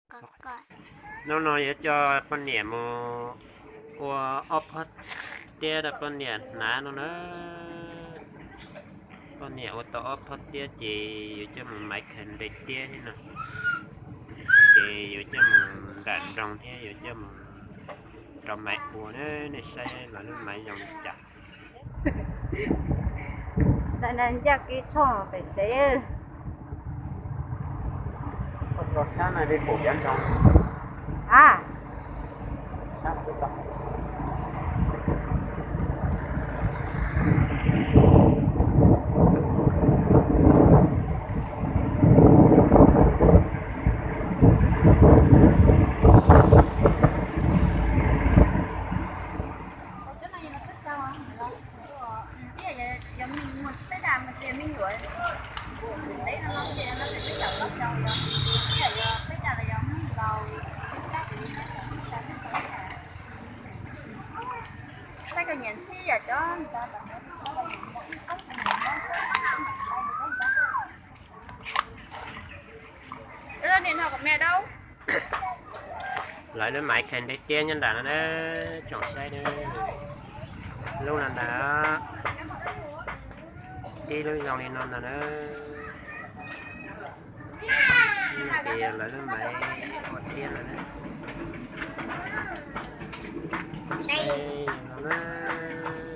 Hnub no yuav coj poj niam mus ua ob phob tiab rau poj niam hnav no na. Poj niam ua tau ob phob tiab ces yuav coj mus maiv khaws nte tiab thiab no. Ces yuav coj mus nram nroog thiab yuav coj mus rau maiv ua na, nej saib lawv lub maiv zoo li cas. Ncaj kev tshooj pem tsev. Lawv lub maiv khaws nte tiab nyob nram no na, tsoom saib na. Lub no ntag, tib lub zoo li no ntag na. Ces lawv lub maiv ua tiab no na. Saib no na,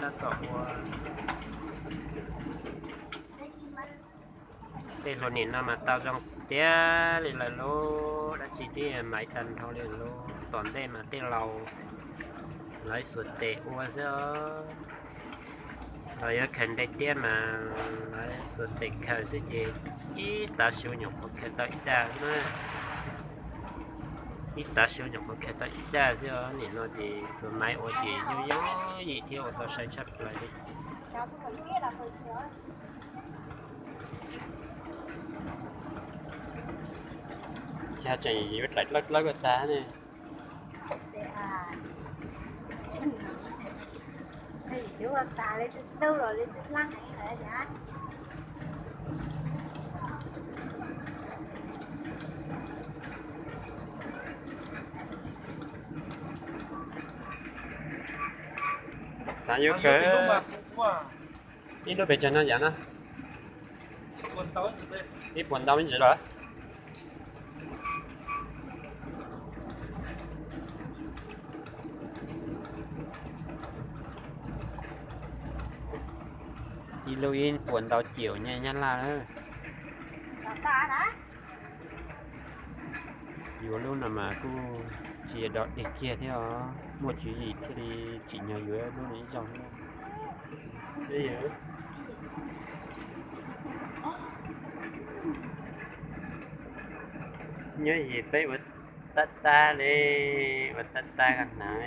tab tom ua. Tej hlua nim no mas tau zoo tiag li lawm lauj, dab tsi twb maiv tag nrho li lauj. Tom ntej mas tej laus lawv xuas tes ua xwb os. Los yuav khaws nte tiab mas lawv xuas tes khaws xwb ces ib tav su nyuam qhuav khaws tau ib dag xwb na. Ib tav su nyuam qhuav khaws tau ib dag xwb os. Nim no ces xuas maiv ua ces yooj yooj yim thiab ua tau sai tshaj plaws li. Cas tseem yuav dlaim dlawb dlawb ko tag ne. Xav yuav kawg. Ib lub pes tsawg no yam na? Ib puas ntau ib ntsis los? Ib lub ib puas ntau ciam nyiaj Nyab Laj na. Yuav lub no mas kuj tsis yog dog dig kiag thiab os, muaj tswv yim thiaj li tsim nyog yuav lub no ib zaug thiab. Nyob yim peb ua tab tab li, ua tab tab hnav.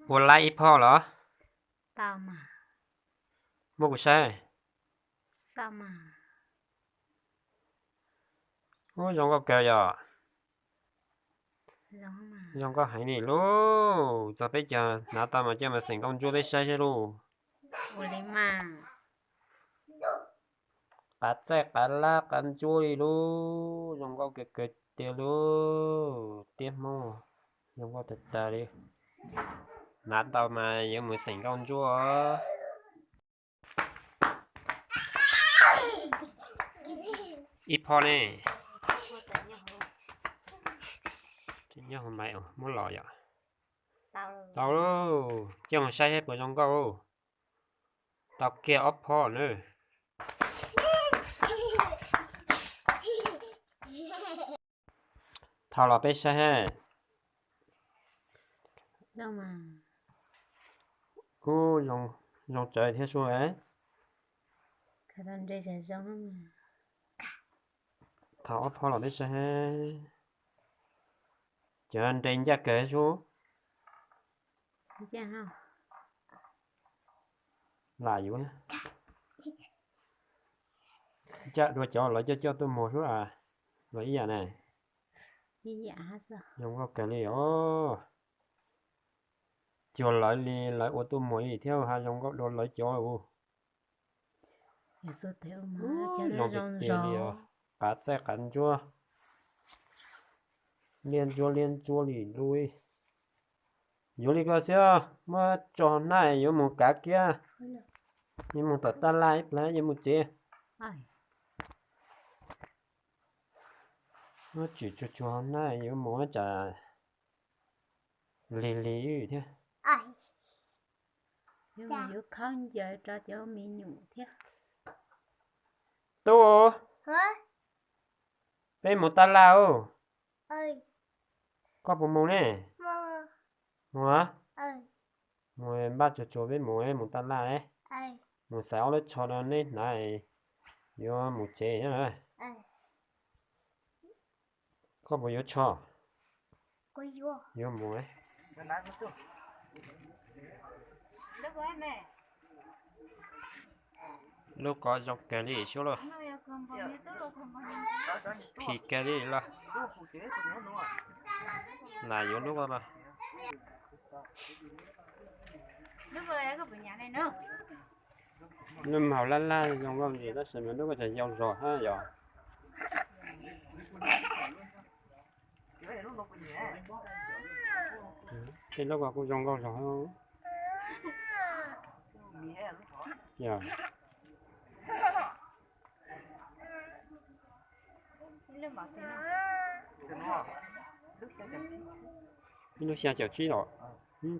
Puas laib ib phoj los? Muab kuv saib. Ub, zoo nkauj kawg yom. Zoo nkauj heev li lauj. Txog peb caug hnav tau mas coj mus xeem nkauj ntsuab peb saib saib lauj. Qav txaij qav lab qav ntsuab li lauj, zoo nkauj kawg kawg tiag lauj, tiab Hmoob, zoo nkauj tag tag li. Hnav tau mas yuav mus xeem nkauj ntsuab. Ib phoj ne. Nyob hauv maiv muab los yom. Tau lauj, coj mus saib seb puas zoo nkauj. Tau kiag ob phoj na. Thaum los peb saib. Ub, zoo tsawv thiab sub. Thaum ob pho los tib si, cov nres ncaj kawg sub. Lam yuav ncaj dua cov lawv coj coj tuaj muag sub a, los ib yam ne. Zoo nkauj kawg li os. Cuag lawv li lawv ua tuaj muag li thiab ha, zoo nkauj dua lawv cov. Zoo nkauj kawg li os. Qav txaij qav ntsuab, liab ntsuab liab ntsuab li lub. Yuav li ko xwb, muab tso hnab yuav mus kav kiab, yuav mus tom taj laj ib plag yuav mus tsev. Muab tsim tsuag tsuag hnab yuav mus tsam lig lig thiab. Yuav khaub ncaws rau cov me nyuam thiab. Tub, peb mus taj laj os. Koj puas mus ne? Mus, mus npaj tsuag tsuag peb mus, mus taj laj, mus xaiv ob lub tsho no neb hnav, yuav mus tsev. Koj puas yuav tsho? Yuav mus. Lub ko zoo kawg li sub lauj. Phim kawg li los. Lam yuav lub ko los. Lub haus laj laj zoo nkauj ntsis tab sis mas lub ko tseem yau zog thiab yog. Tej lub ko kuj zoo nkauj zog. Ib lub xya caum tsib los,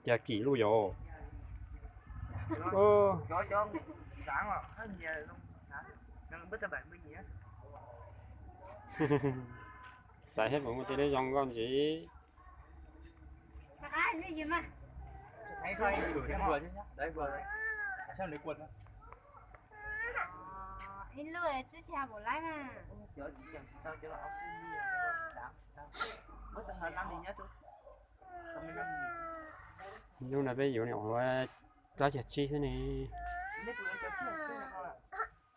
cas kim luj yom. Xaiv thiab puas muaj tej lub zoo nkauj ntsis. Hnub no peb yuav niam ua plaub caug tsib xwb ne.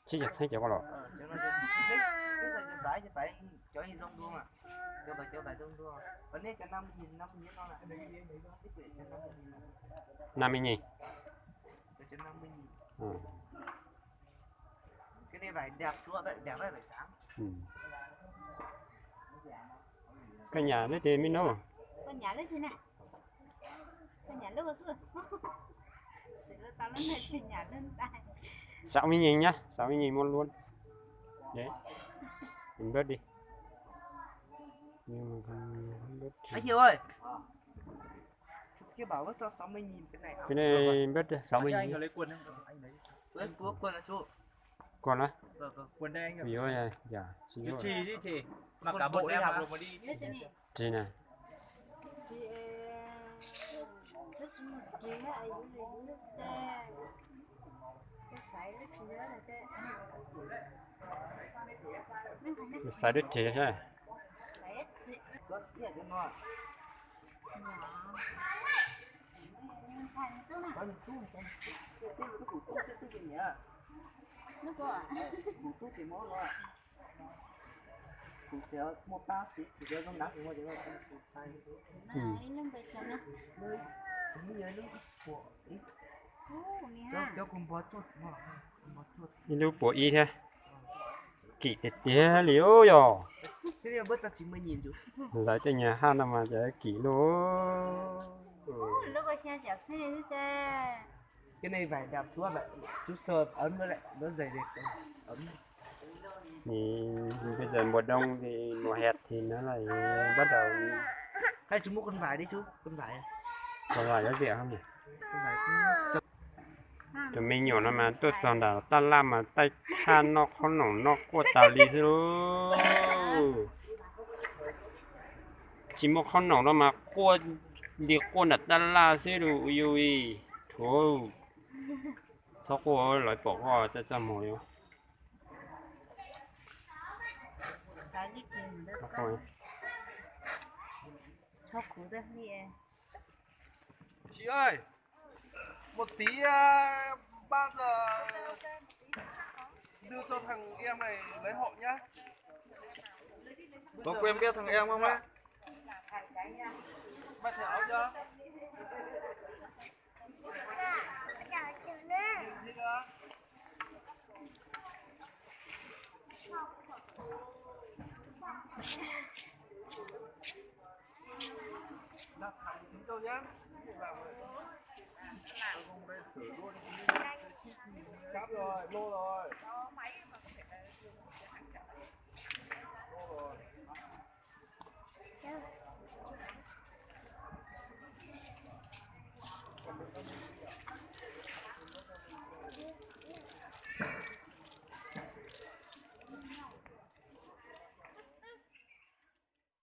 Tsib caug txheeb cov ko los. Nam me nyis. Koj nyam lub twg me nub? Sáu mươi nghìn nhá, sáu mươi nghìn mua luôn. Đấy. Mình bớt đi. Nhưng mà không bớt thì... Cái này bớt đi, sáu mươi nghìn. Còn á? Vì ôi, dạ, dạ, xin lỗi. Trì nè. Xaiv dab tsi thiab? Ib lub puas ib thiab. Kim tiag tiag li yog. Lawv tej nyuag haj no mas cas kim luj. Cái này phải đạp xuống vậy, chú sờ ấn với lại nó dày dày. Ấn. Thì bây giờ mùa đông thì mùa hè thì nó lại bắt đầu. Hay chú mua con vải đi chú, con vải. Còn vải có rẻ không nhỉ? Con vải cũng... Tus me nyuam no mas tuaj txog nram taj laj mas taij thaj noj qhob noom noj quaj tas li xwb lauj. Tsis muaj qhob noom no mas quaj li quaj nram taj laj xwb lauj, ua yuj i, thuv. Thaub quaj lawv pom koj txaj txaj muag li. Chị ơi, một tí à, bác giờ đưa cho thằng em này lấy hộ nhá. Có quen biết thằng em không ấy? Bác thẻ áo chưa? Cáp rồi, lô rồi. Lô rồi.